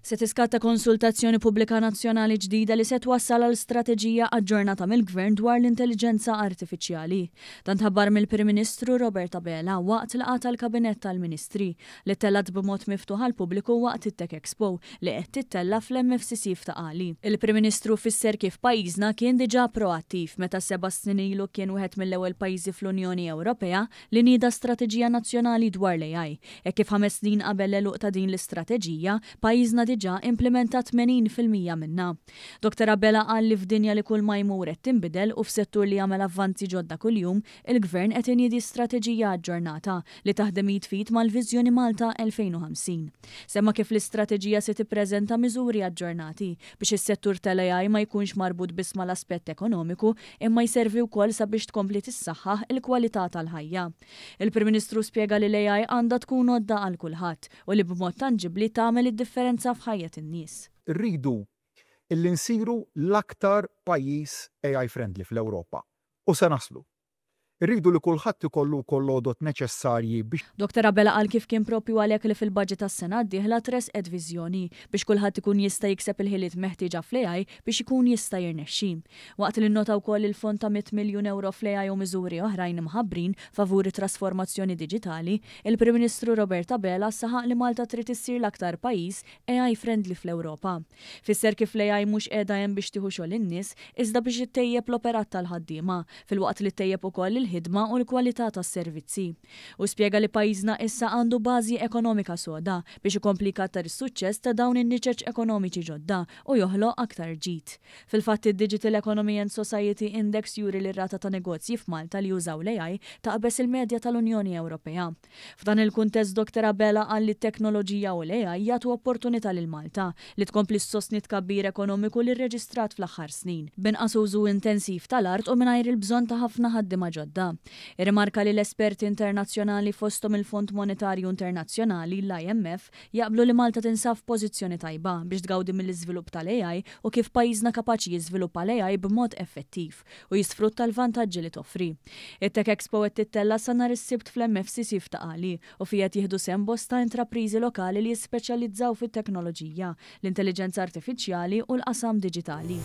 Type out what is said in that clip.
Se tiskatta konsultazzjoni pubblika nazzjonali ġdida li se twassal għal strateġija aġġornata mill-Gvern dwar l-intelliġenza artifiċjali. Dan tħabbar mill-Prim Ministru Robert Abela waqt laqgħa tal-Kabinett tal-Ministri li ttellgħet b'mod miftuħ għall-pubbliku waqt it-Tech Expo li qed tittella' fl-MFCC f'Ta' Qali. Il-Prim Ministru fisser kif pajjiżna kien diġà proattiv meta seba' snin ilu kien wieħed mill-ewwel pajjiżi fl-Unjoni Ewropea li nieda strateġija nazzjonali dwar l-AI, hekk kif ħames snin qabel l-għeluq ta' din l-istrateġija, pajjiżna diġà implimenta 80% minnha. Dottor Abela qal li f'dinja li kulma jmur qed tinbidel u f'settur li jagħmel avvanzi ġodda kuljum, il-Gvern qed iniedi strateġija aġġornata li taħdem id f'id mal-Viżjoni Malta 2050. Semma kif l-istrateġija se tippreżenta miżuri aġġornati biex is-settur tal-AI ma jkunx marbut biss mal-aspett ekonomiku imma jservi wkoll sabiex tkompli tissaħħaħ il-kwalità tal-ħajja. Il-Prim Ministru spjega li l-AI għandha tkun għodda għal kulħadd u li b'mod tanġibbli tagħmel id-differenza f'ħajjet in-nies. Irridu illi nsiru l-aktar pajjiż AI friendly fl-Ewropa u se naslu. Irridu li kulħadd ikollu wkoll l-għodod neċessarji biex. Dottor Abela qal kif kien proprju għalhekk li fil-budget għas-sena d-dieħla tressqet viżjoni biex kulħadd ikun jista' jikseb il-ħiliet meħtieġa fl-AI biex ikun jista' jirnexxi. Waqt li nnota wkoll il-fond ta' 100 miljun ewro fl-AI u miżuri oħrajn imħabbrin favur it-trasformazzjoni diġitali, il-Prim Ministru Robert Abela saħaq li Malta trid issir l-aktar pajjiż AI friendly fl-Ewropa. Fisser kif l-AI mhux qiegħda hemm biex tieħu xogħol in-nies, iżda biex ittejjeb l-operat tal-ħaddiema, filwaqt li ttejjeb ukoll il-ħidma u l-kwalità tas-servizzi. Hu spjega li pajjiżna issa għandu bażi ekonomika soda biex ikompli jkattar is-suċċess ta' dawn in-niċeċ ekonomiċi ġodda u joħloq aktar ġid. Fil-fatt id-Digital Economy and Society Index juri li r-rata ta' negozji f'Malta li jużaw l-AI taqbeż il-medja tal-Unjoni Ewropea. F'dan il-kuntest Dottor Abela qal li t-teknoloġija u l-AI jagħtu opportunità lil Malta li tkompli ssostni t-tkabbir ekonomiku li rreġistrat fl-aħħar snin, b'inqas użu intensiv tal-art u mingħajr il-bżonn ta' ħafna ħaddiema ġodda. Irrimarka li l-esperti internazzjonali fosthom il-Fond Monetarju Internazzjonali, l-IMF, jaqblu li Malta tinsab f'pożizzjoni tajba biex tgawdi mill-iżvilupp tal-AI u kif pajjiżna kapaċi jiżviluppa l-AI b'mod effettiv. u jisfrutta l-vantaġġi li toffri. It-Tech Expo qed tittella' sa nhar is-Sibt fl-MFCC f'Ta' Qali u fiha qed jieħdu sehem bosta intrapriżi lokali li jispeċjalizzaw fit-teknoloġija, l-intelliġenza artifiċjali u l-qasam diġitali.